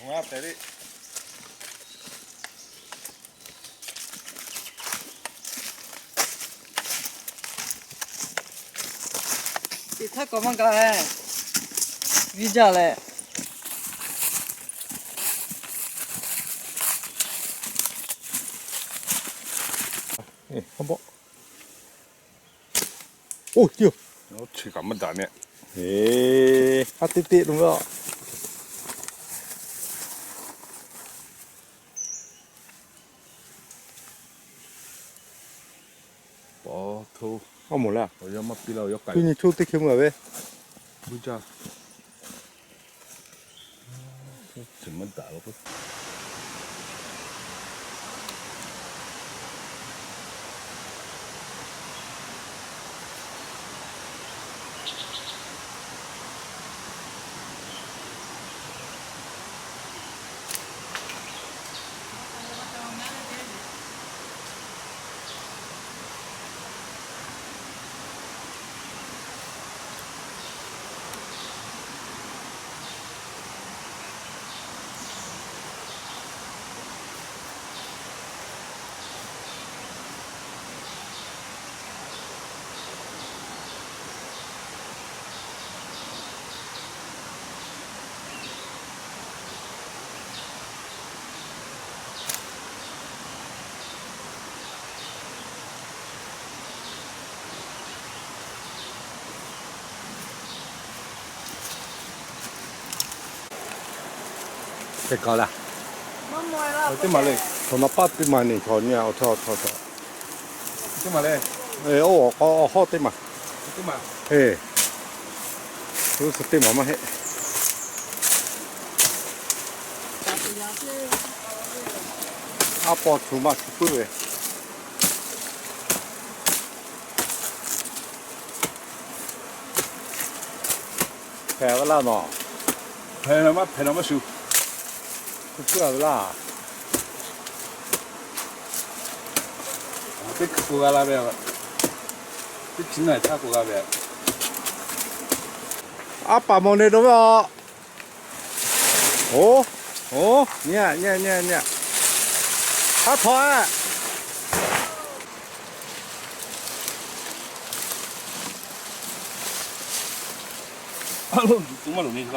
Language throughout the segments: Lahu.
Teˇ htaˇ k'awꞈ maˇ gaˬ-e, viˇ jaˇ leh. Oˇ, chi kaꞈ maˇ daꞈ ne. Eˬ, ha teˇ teˆ lo ve a. Paw hto. Aˇ moˍ le. Awˬ yanˇ maˇ piˇ la, awˬ yanˇ k'ai. Piˇ nyi choˇ teˇ hkeh mvuh a ve. Buˇ jaˇ. Chi maˇ daꞈ lo k'o. Teˇ kaꞈ laˇ. Teˇ maˬ le. Chaw naˍ paˆ teˇ maˬ neˬ chaw nyi a, awˬ htaw awˬ htaw chaw. Teˇ maˬ le. Oˇ awˬ k'aw awˬ hawˉ teˇ maˬ. Eˬ, suh teˇ maˬ maˇ heˆ. A paw htu maˇ shu puiˉ ve. Hpehꞈ ve laˇ nawˬ. Hpehꞈ la maˇ hpehꞈ la maˇ shu. Hk'u puiˉ a ve laˇ. Teˇ hkui k'o g'a la ve, teˇ chi naˬ htaˇ k'o g'a ve. A paˍ mawˬ ne dawˇ ve a. Oˬ, oˬ, nyi a, nyi a, nyi a, nyi a. Haˉ htaw a.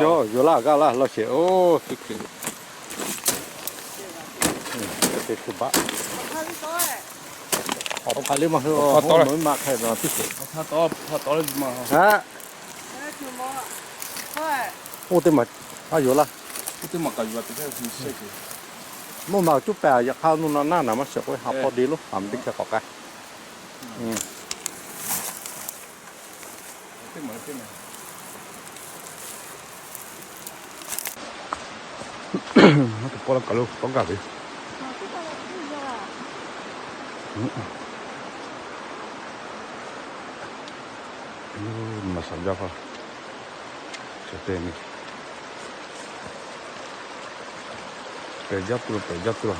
Yawˇ, yawˇ laˇ g'aˇ laˇ law sheˍ. Oˇ, teˇ hkui, teˇ hkui baˆ. Awˬ hk'aˬ le maˇ hui, maˇ hk'aˬ hk'e piˇ sheˍ. Oˇ teˇ maˬ, a yawˇ laˇ. Mvuhˇ naw cuˉ pehˍ, yaꞈ hk'aˇ mvuhˇ naw naˉ naˍ maˇ shiˍ k'oˆ ve, ha paw de lonˉ, ha mvuhˇ teˇ hkeh k'awꞈ k'ai. Teˇ paw la kaˬ lo tawˇ gaˬ ve. Maˍ saˍ jaˇ hpaˇ. Chi teˇ nyi. Pehˬ jaˇ tuˬ, pehˬ jaˇ tuˬ.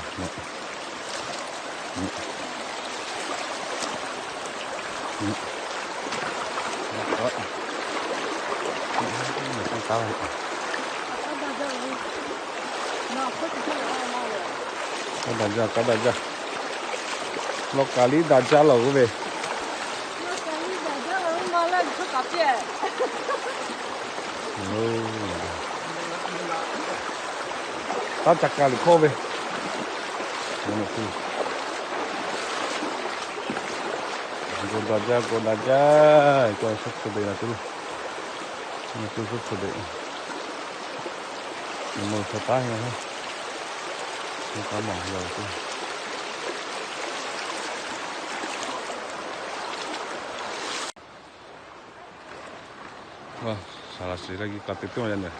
Kaˇ daꞈ jaˇ, kaˇ daꞈ jaˇ. Lawˇ kaˍ liˇ daꞈ jaˇ lawˬ k'oˆ ve. Taˇ ca ka liꞈ hkawˇ ve. Gawˬ daꞈ jaˇ, gawˬ daꞈ jaˇ. Suhˉ hpu deꞈ na tuˬ loˬ. Na tuˬ suhˉ hpu deꞈ. Mvuhˇ chaw taˉ he, kaˉ maˬ la tuˬ. Saˍ laˍ shiˍ la geh k'aꞈ te teˇ maˬ yaˇ nehˬ.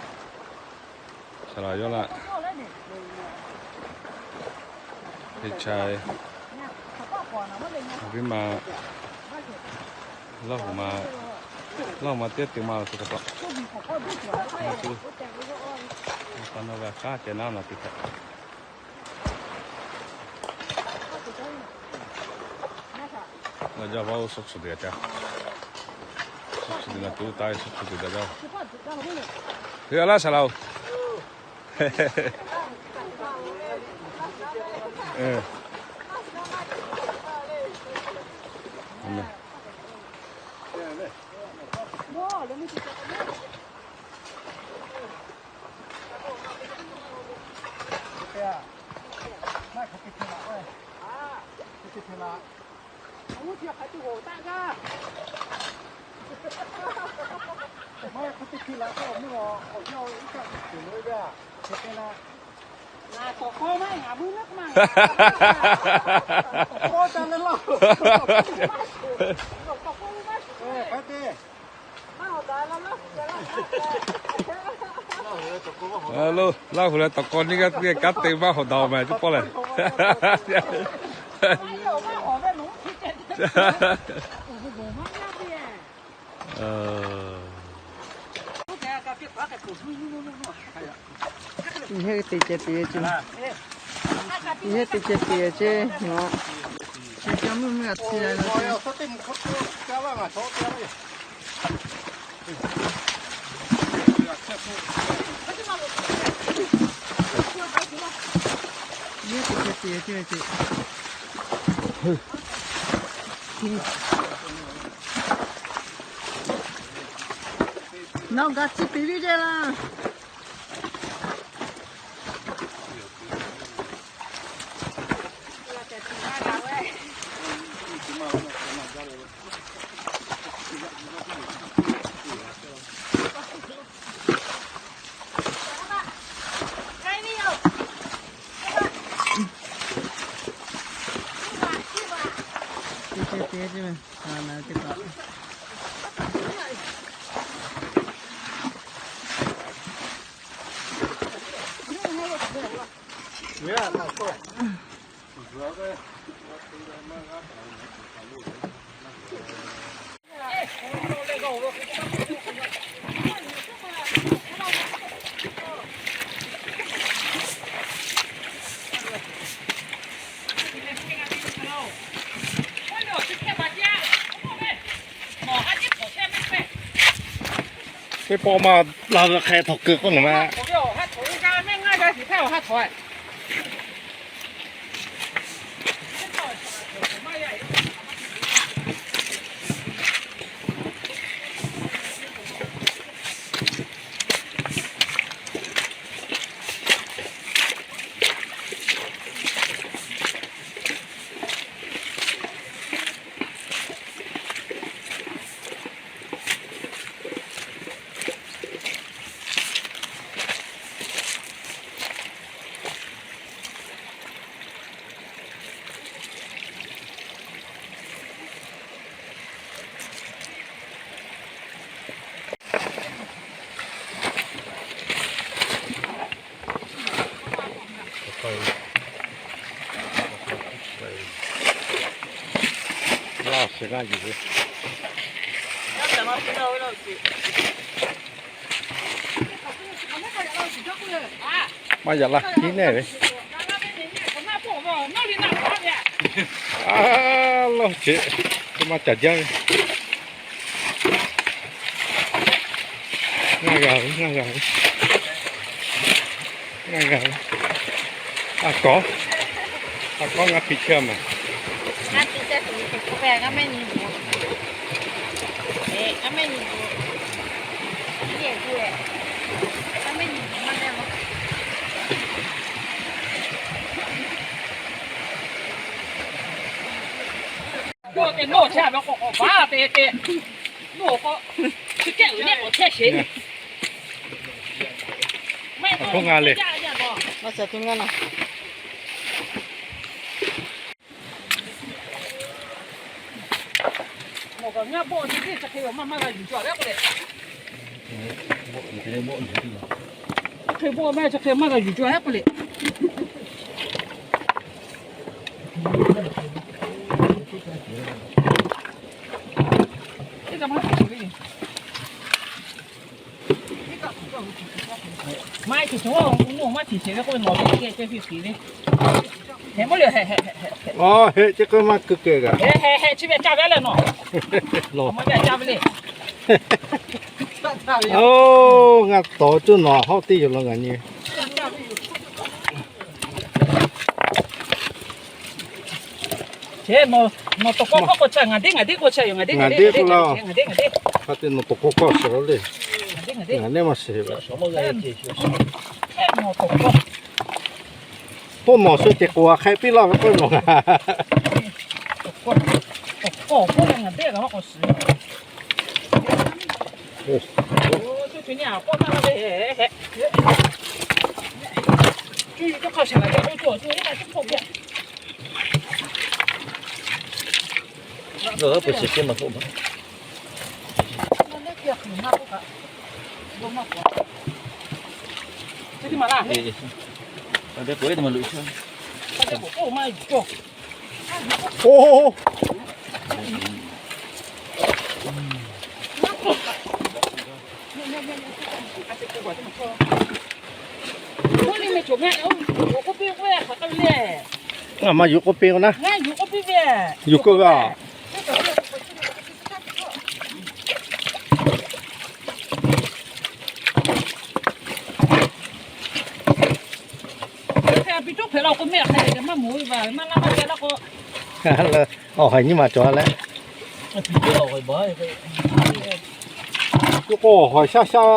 Saˍ laˍ yawˇ laˇ. He cha, a viˉ ma, Laˇ huˍ ma, Laˇ huˍ ma teˇ te ma laˬ tuˬ kaꞈ taw. Taˇ nawˇ ve a k'aˉ ceh naˉ naˬ te htaꞈ. Laˇ jaˇ vaˇ oˇ suhˉ shuˍ te a ca. Suhˉ shuˍ te na tuˬ taˇ ve suhˉ shuˍ te daꞈ jaˇ. Hui a laˇ saˍ laˍ oˬ. Laˇ hu leh tawꞈ k'aw nyiˇ g'aˇ teˇ g'aˇ kanˉ te maˇ hawˍ daꞈ mehˍ teˇ pawˆ lehˬ. Yawˇ hui te ceh te ceh, yawˇ hui te ceh te ceh, chi ca mvuhˇ miˬ a ti la. Yawˇ hui te ceh te ceh. Nawˬ gaˬ chi piˍ viˉ ceh laˇ. Teˇ pawˆ maˇ la ve hk'e htawnˍ keu k'oˆ naˍ ma. Maˇ yaꞈ la tiˉ nehˬ ve. A, lawˇ ceꞈ, maˇ caˍ jaˇ ve. Ngaˇ g'a ve, ngaˇ g'a ve. Ngaˇ g'a ve. A kawˉ, a kawˉ ngaˇ piˇ chehˇ a mehˍ. Maˇ heˆ, chi k'oˆ maˇ keu keu kaꞈ. Oˇ, ngaˬ tawˍ cuˇ nawˬ hawˉ teˇ yoˬ law ngaˬ nyi. Nawˬ tawˬ hkawˇ hkawˇ k'o cha, ngaˬ deˇ ngaˬ deˇ k'o cha yoˬ, ngaˬ deˇ ngaˬ deˇ k'o la. Ngaˬ deˇ ngaˬ deˇ. Hk'a te nawˬ tawˬ hkawˇ hkawˇ shiˍ la le. Ngaˬ deˇ ngaˬ deˇ. Ngaˬ neˇ maˇ shiˍ ve. Tawˬ hkawˇ nawˬ shu ceh k'o a hk'e piˇ laˇ ve k'oˆ nawˬ. Tawˬ hkawˇ ngaˬ deˇ ngaˬ k'awꞈ shiˍ. Ôh, ngaˬ maˇ yuˬ k'oˆ piˇ k'o naˉ. Yuˬ k'oˆ ve a. Awˬ haiˬ nyiˇ maˬ cawˬ leh. K'o awˬ haiˬ shaˉ shaˉ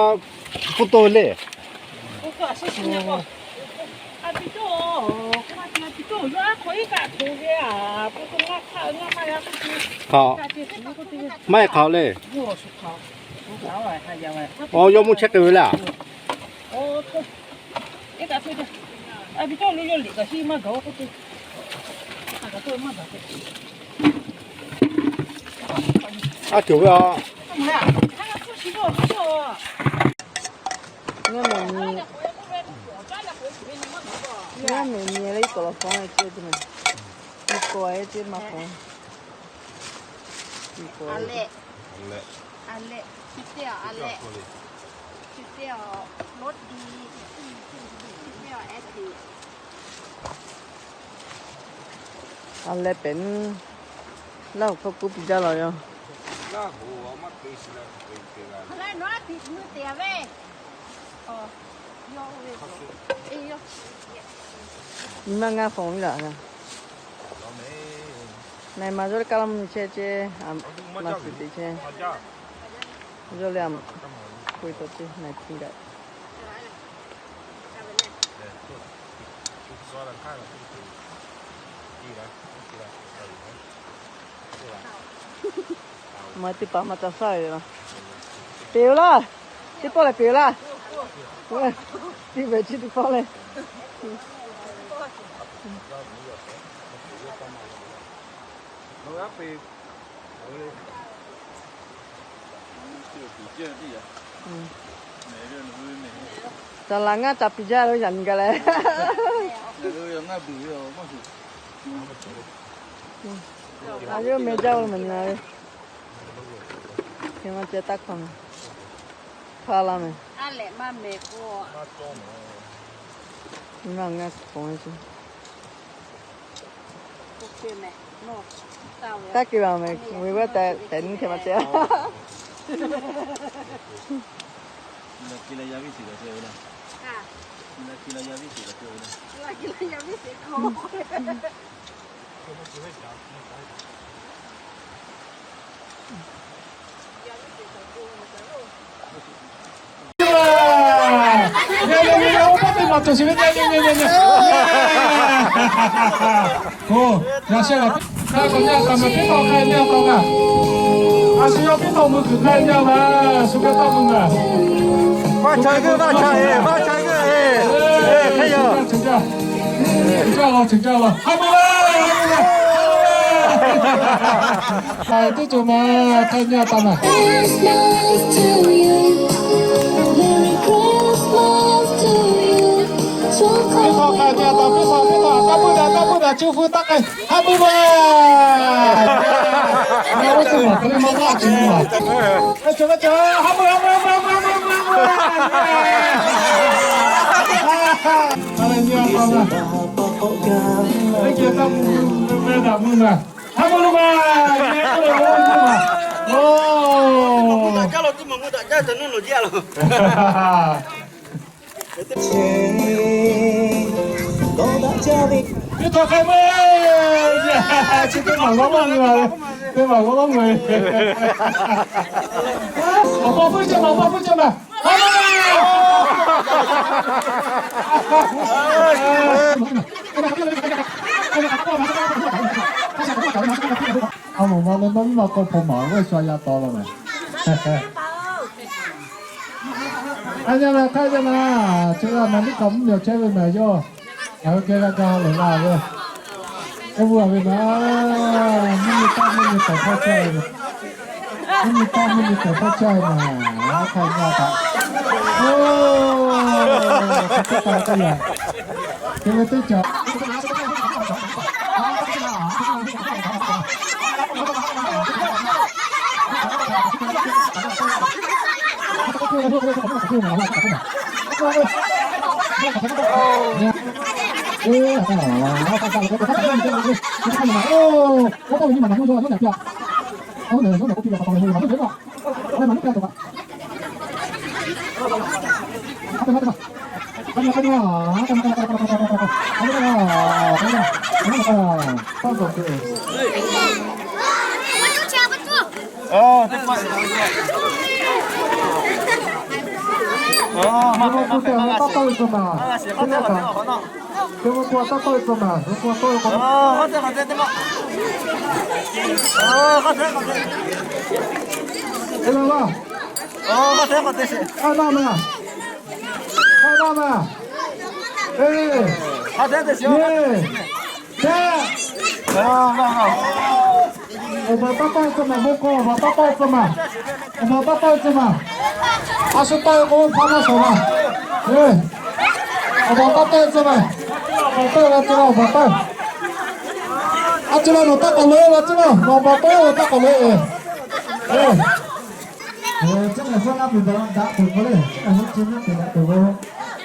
k'oˆ taw le. Hk'aˬ, maˇ heˆ hk'aˬ le. Awˬ, yawˇ mvuhˇ chehˇ k'ai ve le a. Aˉ cawˬ ve a. Yaˇ mehˍ nyi, yaˇ mehˍ nyi leh iˉ k'awꞈ lawˬ fawˉ e ceˇ te mehˍ. Iˉ k'awꞈ e ceˇ maˇ fawˉ. Iˉ k'awꞈ e. A leh pehꞈ nuˇ, Laˇ huˍ hk'aw kuˇ piˇ jaˇ law yoˬ. Nyi maˇ ngaˇ fawˬ ve laˬ. Nai ma yawˇ leh kaˇ laˇ mvuhˇ miˬ chehˇ ceˇ, a, maˇ shiˍ te chehˇ. Yawˇ leh a, k'oˆ e taw ceˇ nai htiˇ gaꞈ. Maˇ teˇ hpaˍ maˇ ca shaˉ ve laˬ. Peˬ ve laˇ. Teˇ pawˆ lehˬ peˬ ve laˇ. Teˇ pehˍ chi teˇ pawˆ lehˬ. Caˬ laˬ ngaˇ ca piˇ jaˇ ve yaꞈ nyi gaˬ leh. A yawˇ meh jaˇ ve mehˍ nyi la ve. Hk'e maˇ ceh taˇ hkawˇ mehˍ. Hpaˇ laˇ mehˍ. Nyi ma ngaˇ k'oˆ ve ce. Taˇ ke laˬ mehˍ, ve g'aˇ tehꞈ nyi hk'e maˇ ceh. Maˇ ca g'euˆ, maˇ ca e, maˇ ca g'euˆ e, hk'e yaˇ. Teˇ cawˬ ma hk'a nyi a taˍ ma. Teˇ hk'awꞈ hk'a nyi a taˍ, teˇ hk'awꞈ teˇ hk'awꞈ taˇ puˇ daꞈ, taˇ puˇ daꞈ, cuˇ hpu taˇ k'ai, haˉ puˇ ma. Ngaˬ oˇ teˇ maˬ hk'e le maˇ g'aˇ te maˬ. Haˉ puˇ, haˉ puˇ, haˉ puˇ, haˉ puˇ, haˉ puˇ. Hk'a nyi a taˍ ma. Teˇ cawˬ taˇ puˇ meh daꞈ mvuhˇ ma. Haˉ puˇ lo ma. Oˇ, kaˇ lo teˇ maˬ mvuhˇ daꞈ jaˇ, ca nuˇ loˍ jaˇ lo. Dawˇ daꞈ jaˇ ve. Hkui htaw k'ai meuˇ, chi teˇ maˬ g'awˇ lawˉ ve, teˇ maˬ g'awˇ lawˉ ve. Awˬ pa hpfuhˇ cawˇ maˬ, awˬ pa hpfuhˇ cawˇ maˬ. A moˍ ma le, nawˇ miˇ ma k'aw hpaw maˍ g'awˇ sha yaˇ taw la mehˬ. A nyi la hk'aˇ yaˇ na, chi g'a maˍ liˇ kaꞈ mvuhˇ miˬ awˬ chehˇ ve mehˬ yawˇ. Ngaˬ hui geh g'a ga lehˬ la ve, oˇ ve a ve na, mvuhˇ nyi taˇ mvuhˇ nyi tawˍ hpawˇ chehˇ ve, mvuhˇ nyi taˇ mvuhˇ nyi tawˍ hpawˇ chehˇ ve na, a hk'aˇ nyi taꞈ. Oˇ, chi teˇ hpaˍ teˇ yaꞈ, te ve teˇ caꞈ. Awˬ baˬ taˇ tawˆ e tcuh maˬ, bon k'o awˬ baˬ taˇ tawˆ e tcuh maˬ. Awˬ baˬ taˇ tawˆ e tcuh maˬ. A shu tawˆ e k'o, hpaˇ maˇ shawˍ maˬ. Awˬ baˬ taˇ tawˆ e tcuh maˬ. Awˬ baˬ tawˆ e la tcuh la, awˬ baˬ tawˆ e. A tcuh la nawˬ taˇ k'awꞈ loꞈ e la tcuh la, nawˬ awˬ baˬ tawˆ e la taˇ k'awꞈ loꞈ e. Tcuh maˬ hpawˇ naˇ peuˬ baˬ daꞈ peuˬ k'o le, tcuh maˬ hpawˇ tcuh naˇ peuˬ daꞈ peuˬ k'o,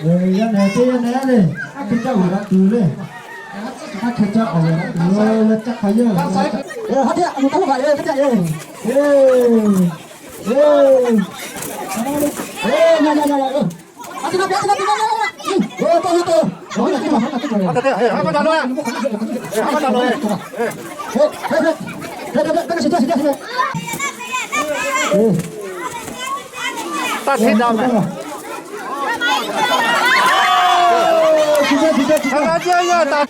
yaˇ nehˬ teˇ yaˇ nehˬ le, a hk'e caˇ g'uiˬ daꞈ tuˬ le. A hk'e caˇ awˬ g'uiˬ daꞈ tuˬ le, caˇ hk'a yawˇ. Haˉ teˇ a, a taˇ lo kaꞈ e, teˇ caˇ e. E, e, e, na na na na. A ti na, a ti na, a ti na, a ti na. E, to to to. Taˇ shiˍ daꞈ mehˬ. Hk'a gaˬ jaˇ yaˇ taˍ.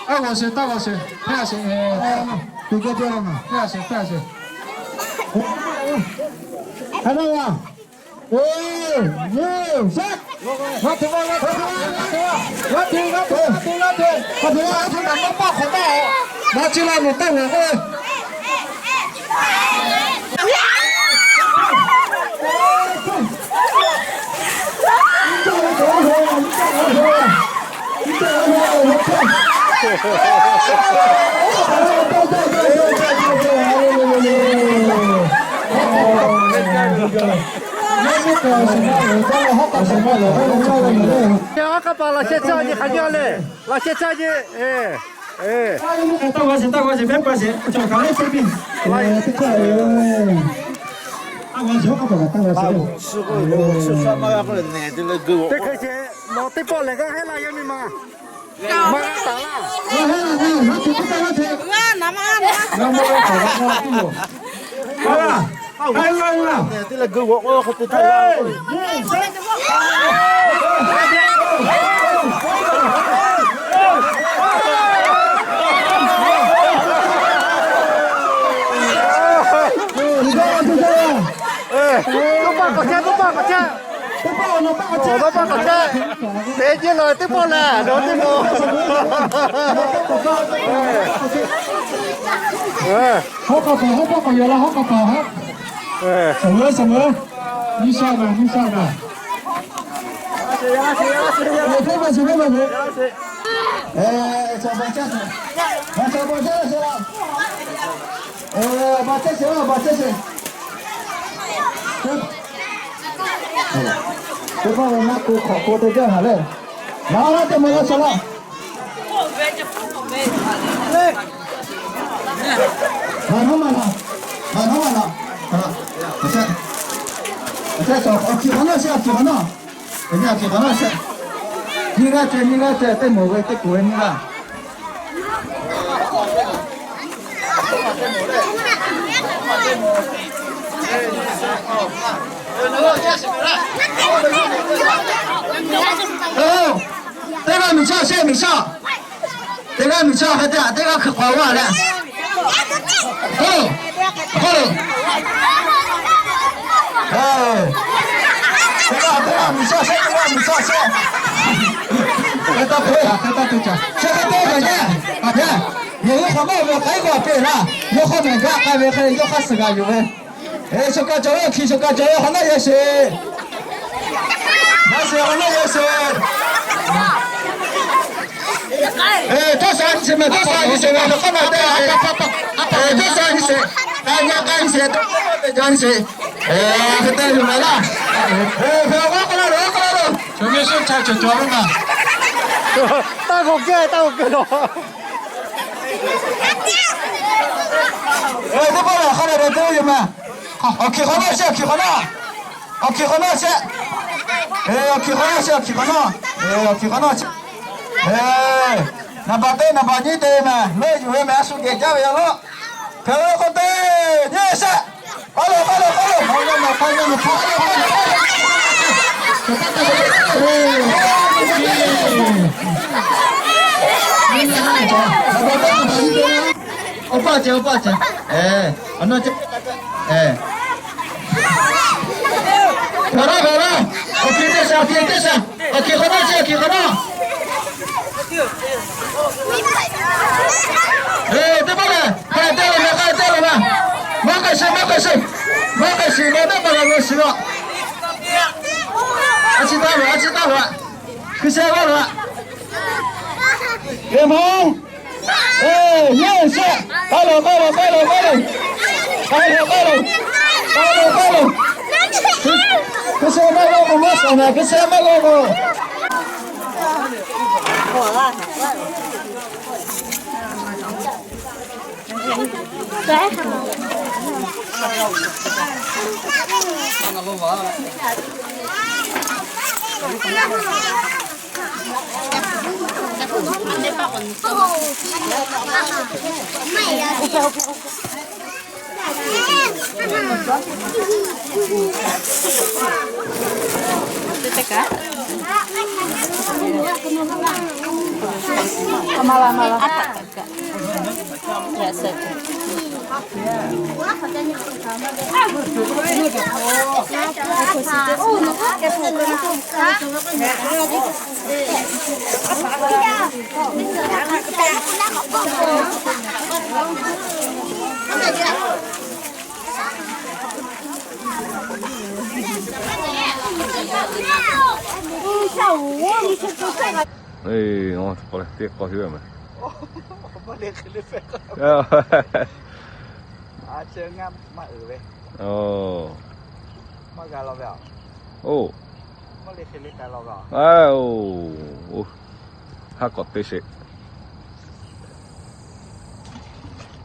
Taˇ g'awˬ sheˍ, taˇ g'awˬ sheˍ, hpehˇ a sheˍ. Hpehˇ a sheˍ, hpehˇ a sheˍ. Hk'e le a. Oˇ, nyi, sheˆ. G'a tuˬ ma, g'a tuˬ ma, g'a tuˬ, g'a tuˬ, g'a tuˬ, g'a tuˬ, g'a tuˬ. G'a tuˬ ma, g'a tuˬ ma, g'a tuˬ. Maˇ chi la nawˬ taˇ g'awˬ k'o. Chi a k'aˇ paˍ laꞈ sheh caˇ nyi hk'aˬ nyi a le. Laꞈ sheh caˇ nyi. Taˇ g'awˬ sheˍ, taˇ g'awˬ sheˍ, hpehˇ pa sheˍ. Chi hk'aˬ le teˇ piˇ. Teˇ hk'e sheˍ, nawˬ teˇ pawˆ lehˬ g'a heˆ la yaˇ miˇ ma. Teˇ pawˆ k'awꞈ chehˇ, teˇ pawˆ k'awꞈ chehˇ. Teˇ pawˆ k'awꞈ chehˇ. Teˇ pawˆ k'awꞈ chehˇ. Teˇ ceuˬ lawˬ teˇ pawˆ lehˬ, nawˬ teˇ pawˆ. Hawˉ k'aw paˍ, hawˉ k'aw paˍ yaw la, hawˉ k'aw paˍ haˉ. Saˍ meuˉ, saˍ meuˉ. Nyiˇ shaˆ ngaˬ, nyiˇ shaˆ ngaˬ. Hk'e maˇ shiˍ, hk'e maˇ shiˍ. Eˬ, chaw ba caˇ sheˍ. Chaw ba caˇ sheˍ laˇ. Eˬ, ba caˇ sheˍ laˇ, ba caˇ sheˍ. Teˇ pawˆ ve naˆ ko hk'awꞈ ko te jaˇ haˍ lehˬ. Naˬ laˇ teˇ maˬ laˇ shaˍ laˇ. Maˍ nawˉ maˍ laˬ. Maˍ nawˉ maˍ laˬ. Awˬ hkiˬ hk'awꞈ nawˉ sheˍ, awˬ hkiˬ hk'awꞈ nawˉ. Awˬ hkiˬ hk'awꞈ nawˉ sheˍ. Nyiˇ g'aˇ ceh, nyiˇ g'aˇ ceh, teˇ moˍ ve teˇ kuˬ ve nyiˇ g'aˇ. Teˇ g'aˇ miˬ chaˇ sheˍ, miˬ chaˇ. Teˇ g'aˇ miˬ chaˇ hk'e te, teˇ g'aˇ hkui k'awꞈ g'aˇ leh. Hk'aw lo, hk'aw lo. Teˇ g'aˇ, teˇ g'aˇ miˬ chaˇ sheˍ, teˇ g'aˇ miˬ chaˇ sheˍ. Hk'e taˇ te, hk'e taˇ te caˇ. Chi hk'e te kaꞈ yaˇ, kaꞈ yaˇ. Yawˇ hui hk'awꞈ nawˉ ve k'ai k'o a peꞈ laˇ. Yawˇ hk'aw mehˬ gaˇ k'ai ve hk'e yawˇ hk'aˇ suh g'a yuˬ ve. Eˬ, chaw kaꞈ cawˬ ve, awˬ hkiˬ chaw kaꞈ cawˬ ve, hk'awꞈ nawˉ yaˇ sheˍ. Yaˇ sheˍ, hk'awꞈ nawˉ yaˇ sheˍ. Eˬ, tawˇ sha nyi sheˍ mehˬ, tawˇ sha nyi sheˍ mehˬ, hk'aw nawˉ te. Eˬ, tawˇ sha nyi sheˍ. K'ai nyi, k'ai nyi sheˍ, tawˇ sha nyi sheˍ. Eˬ, hk'e te yuˬ mehˬ laˇ. Eˬ, hk'e k'oˆ la loˬ, k'oˆ la loˬ. Chaw mehˆ shonˇ ca cawˬ cawˬ ve maˬ. Taˇ k'awꞈ kehˉ, taˇ k'awꞈ kehˉ law. Eˬ, teˇ pawˆ lehˬ hk'a dehꞈ dehꞈ te ve yoˬ mehˬ. Awˬ hkiˬ hk'awꞈ nawˉ sheˍ, awˬ hkiˬ hk'awꞈ nawˉ. Awˬ hkiˬ hk'awꞈ nawˉ sheˍ. Eˬ, awˬ hkiˬ hk'awꞈ nawˉ sheˍ, awˬ hkiˬ hk'awꞈ nawˉ. Eˬ, awˬ hkiˬ hk'awꞈ nawˉ sheˍ. Eˬ, naˍ baˬ teˇ naˍ baˬ nyiˇ te mehˬ, leuˆ yuˬ ve mehˬ, a shu geh jaˇ ve yoˬ laˇ. Hk'e k'oˆ te, nyi sheˍ. K'aw lo, k'aw lo, k'aw lo. Awˬ paˇ ceh, awˬ paˇ ceh. Eˬ, awˬ nawˉ ceh. Eˬ. Hk'aw lo, hk'aw lo. Awˬ hkiˬ teˇ shaˍ, awˬ hkiˬ teˇ shaˍ. Awˬ hkiˬ hk'awꞈ nawˉ sheˍ, awˬ hkiˬ hk'awꞈ nawˉ. Eˬ, teˇ pawˆ lehˬ, hk'a dehꞈ te laˬ mehˬ, hk'a dehꞈ te laˬ mehˬ. Maˇ k'ai sheˍ, maˇ k'ai sheˍ. Maˇ k'ai sheˍ, maˇ teˇ maˬ g'a lo shiˍ law. A ciˉ taˇ laˬ, a ciˉ taˇ laˬ. Hkui sheh g'aˇ laˬ. Eˬ, maˇ. Eˬ, nyi sheˍ. K'ai lo, k'ai lo, k'ai lo, k'ai lo. K'ai lo, k'ai lo. K'ai lo, k'ai lo. Hkui sheh maˇ g'aˇ k'o maˇ shawˍ mehˬ, hkui sheh maˇ g'aˇ k'o. Eˬ, teˇ k'awꞈ hiˉ mehˬ. Oˇ, oˇ, haˉ k'awꞈ te sheˍ.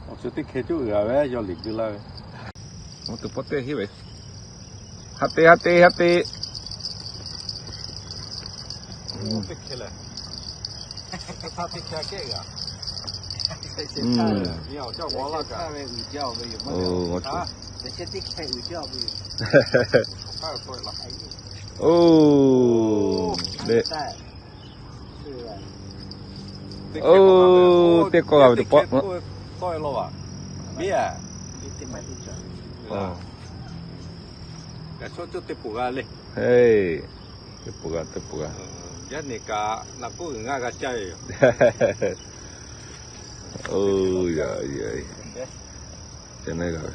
Awˬ ceuˬ teˇ hkeh coˇ g'a ve, yawˇ liꞈ geu laˇ ve. Awˬ tuˬ pawˆ teˇ hiˉ ve. Haˉ te, haˉ te, haˉ te. Oˇ, teˇ kawˆ g'a ve teˇ pawˆ. Teˇ pawˆ g'a, teˇ pawˆ g'a. Oˇ, yaꞈ, yaꞈ, yaꞈ.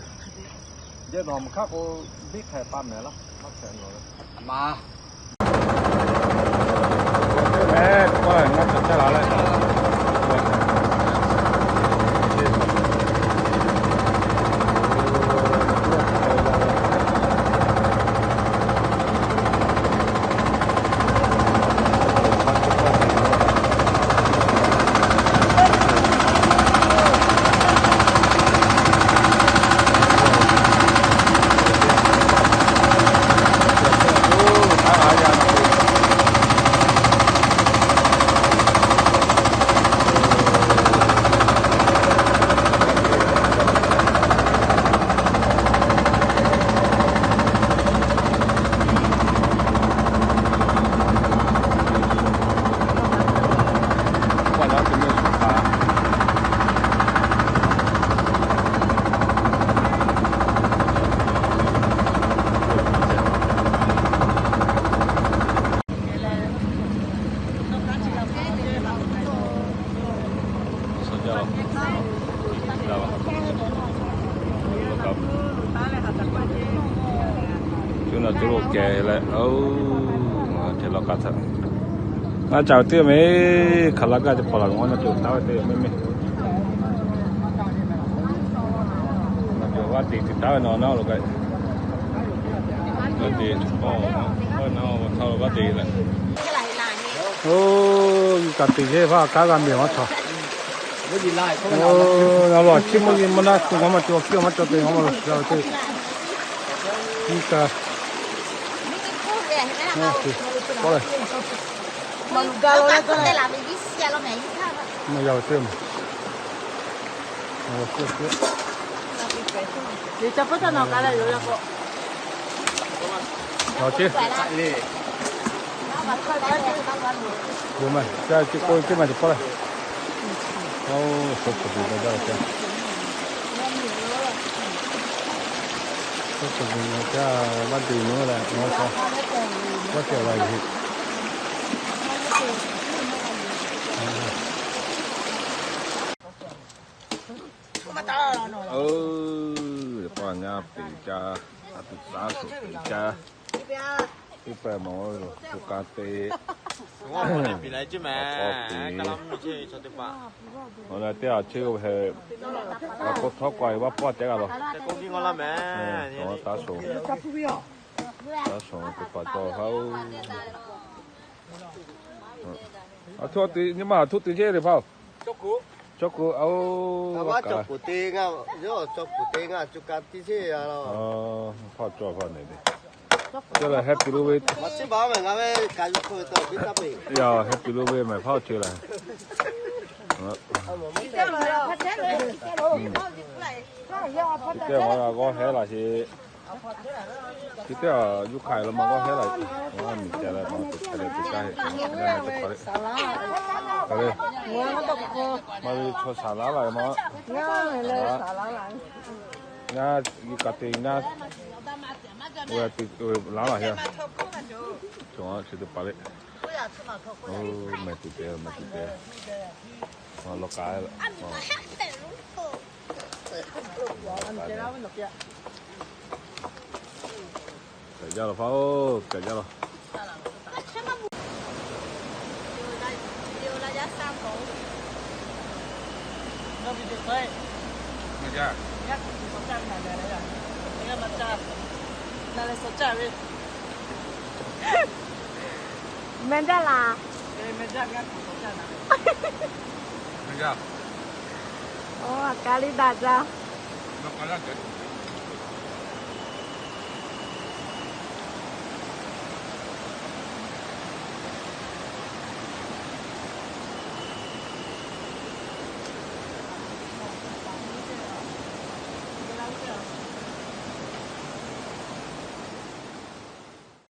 Cuˇ na cuˇ lo kehˬ leh, oˇ, hteꞈ law k'a htaꞈ. Ngaˇ ca teˇ mehˍ, hk'aˬ laˇ gaˇ teˇ hpaˍ laˬ, ngaˬ na tuˬ taˉ ve teˇ mehˍ mehˍ. Ngaˬ tuˬ vaˇ teꞈ tuˬ taˉ ve naw na lo k'ai. Vaˇ teꞈ, oˇ, na awˬ htaˇ lo vaˇ teꞈ leh. Oˇ, kaꞈ teꞈ yeˇ vaˇ kanˉ g'a mehˍ maˇ chaw. Oˇ, na lo chiˇ mvuhˇ nyi maˇ naˉ tuˬ ngaˬ maˇ cawˬ, kiˇ maˇ cawˬ te ngaˬ maˇ lo sha ve teˇ. Nyi kaꞈ. K'oˆ leh, maˇ yaˇ ve teˇ maˬ. Awˬ ceˇ. Bon ma, ca ce k'oˆ ve teˇ maˬ teꞈ hpawˇ leh. Oˇ, sawˉ k'oˍ pui gaˇ jaˇ leh ca. Sawˉ k'oˍ pui gaˇ ca, vaˇ teꞈ naˉ leh, naˉ ca. Vaˇ teꞈ la ve. Oˇ, k'aw ngaˇ peꞈ ca, a tuˬ taˉ shoˍ peꞈ ca. Teˇ pehˍ mawˬ lo to ka te. Awˬ la teˇ a chehˇ ve heh, a k'oˆ htawˇ k'ai vaˇ pawˆ teˇ g'aˇ la. Taˇ shoˍ, taˇ shoˍ teˇ hpaˍ cawˬ haˉ oˬ. A htoˆ teꞈ nyi ma, a htoˆ teꞈ chehˇ ve hpaˇ oˬ. Cawˇ k'oˍ, a oˇ, cawˇ k'oˍ teˇ ngaˇ, yawˇ cawˇ k'oˍ teˇ ngaˇ, co ka tiˇ chehˇ a la. Hpaˇ cawˬ hpaˇ neˍ le. Teˇ la heh piˍ lo ve, a, heh piˍ lo ve mehˍ hpaˇ oˬ che la. Teˇ g'aˇ g'awˇ hehˉ la sheˍ. Chi teˇ g'aˇ yuˇ hk'aˇ lo maˇ g'awˇ hehˉ la. Miˬ ceh la ma tuˬ hk'a leh tuˬ kaˇ heˆ. Maˇ ve chaw shaˍ laˉ la ve ma. Ngaˇ yuˬ kaꞈ te ngaˇ. Laˉ la heˆ. Cawˬ chi teˇ hpaˍ le. Mehˍ tuˬ te, mehˍ tuˬ te. Law k'a la. Kaꞈ jaˇ laˬ hpaˇ oˬ, kaꞈ jaˇ laˬ. Meh jaˇ laˬ. Oˇ, a ka liˇ daꞈ jaˇ.